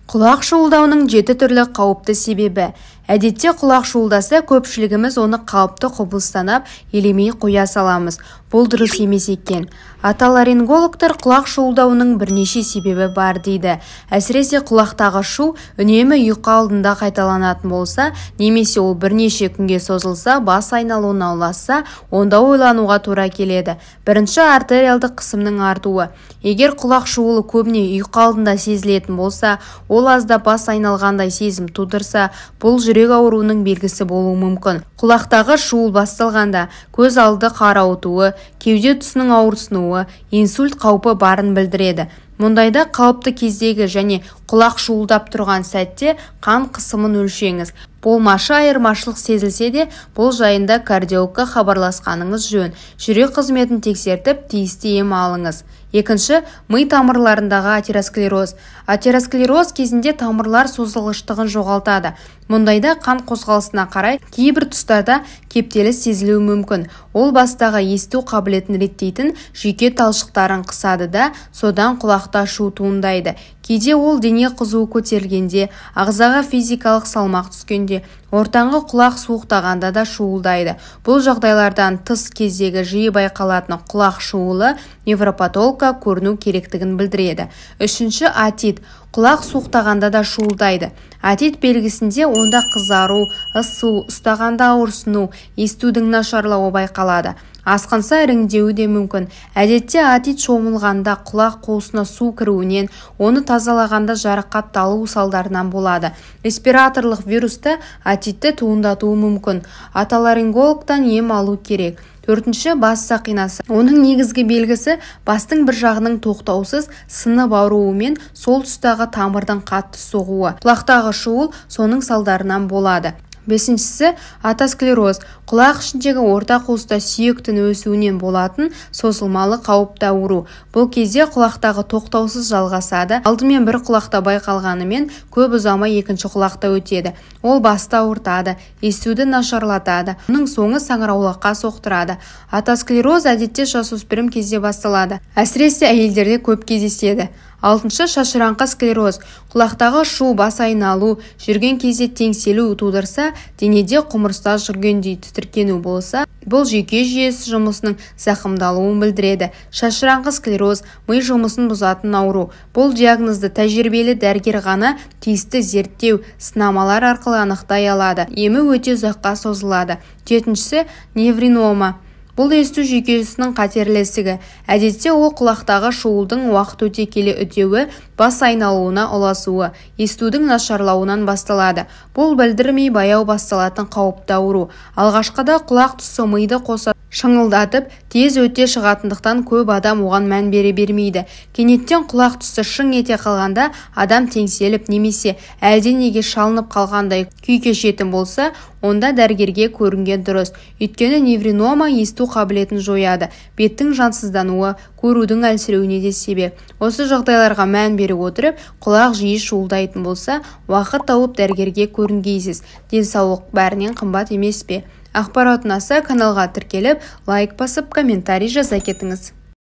Құлақ шуылдауының 7 түрлі қауіпті себебі. Әдетте құлақ шуылдаса, көпшілігіміз оны қалыпты құбылыс санап, елемей қоя саламыз. Бұл дұрыс емес екен. Отоларингологтар құлақ шуылдауының бірнеше себебі бар дейді. Әсіресе құлақтағы шу үнемі ұйқы алдында қайталанатын болса, немесе ол бірнеше күнге созылса, бас айналуына ұласса, онда ойлануға тура келеді. Бірінші, артериалдық қысымның артуы. Егер құлақ шуылы көбіне ұйқы алдында сезілетін болса, ол аздап бас айналғандай сезім тудырса, бұл жүрек ауруының белгісі болуы мүмкін. Құлақтағы шуыл басталғанда көз алды қарауытуы, кеуде тұсының ауырсынуы, инсульт қаупі барын білдіреді. Мұндайда қалыпты кездегі және құлақ шуылдап тұрған сәтте қан қысымын өлшеңіз. Болмашы айырмашылық сезілсе де, бұл жайында кардиологқа хабарласқаныңыз жөн. Жүрек қызметін тексертіп, тиісті ем алыңыз. Екінші, ми тамырларындағы атеросклероз. Атеросклероз кезінде тамырлар созылғыштығын жоғалтады. Мұндайда қан қозғалысына қарай кейбір тұстарда кептеліс сезілуі мүмкін. Ол бастағы есту қабілетін реттейтін жүйке талшықтарын қысады да, содан құлақта шу туындайды. Кейде ол дене қызуы көтерілгенде, ағзаға физикалық салмақ түскенде, ортаңғы құлақ суықтағанда да шуылдайды. Бұл жағдайлардан тыс кездегі жиі байқалатын құлақ шуылы невропатологқа көріну керектігін білдіреді. Үшінші, отит. Құлақ суықтағанда да шуылдайды. Отит белгісінде онда қызару, ысу, ұстағанда ауырсыну, естудің нашарлауы байқалады. Асқынса іріңдеуі де мүмкін. Әдетте отит шомылғанда құлақ қуысына су кіруінен, оны тазалағанда жарақатталу салдарынан болады. Респираторлық вирусты отитті туындатуы мүмкін. Отоларингологтан ем алу керек. Төртінші, бас сақинасы. Оның негізгі белгісі бастың бір жағының тоқтаусыз сынып ауруы мен сол тұстағы тамырдың қатты соғуы. Құлақтағы шуыл соның салдарынан болады. Бесіншісі, отосклероз. Құлақ ішіндегі орта қуыста сүйектің өсуінен болатын созылмалы қауіпті ауру. Бұл кезде құлақтағы тоқтаусыз жалғасады. Алдымен бір құлақта байқалғанымен, көп ұзамай екінші құлақта өтеді. Ол басты ауыртады, естуді нашарлатады. Оның соңы саңыраулыққа соқтырады. Отосклероз әдетте жасөспірім кезде басталады. Әсіресе әйелдерде көп кездеседі. Алтыншы, шашыраңқы склероз. Құлақтағы шу, бас айналу, жүрген кезде теңселу тудырса, денеде құмырсқа жүргендей тітіркену болса, бұл жүйке жүйесі жұмысының зақымдалуын білдіреді. Шашыраңқы склероз ми жұмысын бұзатын ауру. Бұл диагнозды тәжірибелі дәрігер ғана тиісті зерттеу, сынамалар арқылы анықтай алады. Емі өте ұзаққа созылады. Жетіншісі, невринома. Бұл есту жүйкесінің қатерлі ісігі. Әдетте ол құлақтағы шуылдың уақыт өте келе үдеуі, бас айналуына ұласуы, естудің нашарлауынан басталады. Бұл білдірмей баяу басталатын қауіпті ауру. Алғашқыда құлақ тұсы миды қоса шыңылдатып, тез өте шығатындықтан көп адам оған мән бере бермейді. Кенеттен құлақ тұсы шың ете қалғанда адам теңселіп немесе әлденеге шалынып қалғандай күй кешетін болса, онда дәрігерге көрінген дұрыс. Өйткені невринома есту қабілетін жояды, беттің жансыздануы, көрудің әлсіреуіне де себеп. Осы жағдайларға мән бере отырып, құлақ жиі шуылдайтын болса, уақыт тауып дәрігерге көрінгейсіз. Денсаулық бәрінен қымбат емес пе? Ақпарат ұнаса, каналға тіркеліп, лайк басып, комментарий жаза кетіңіз.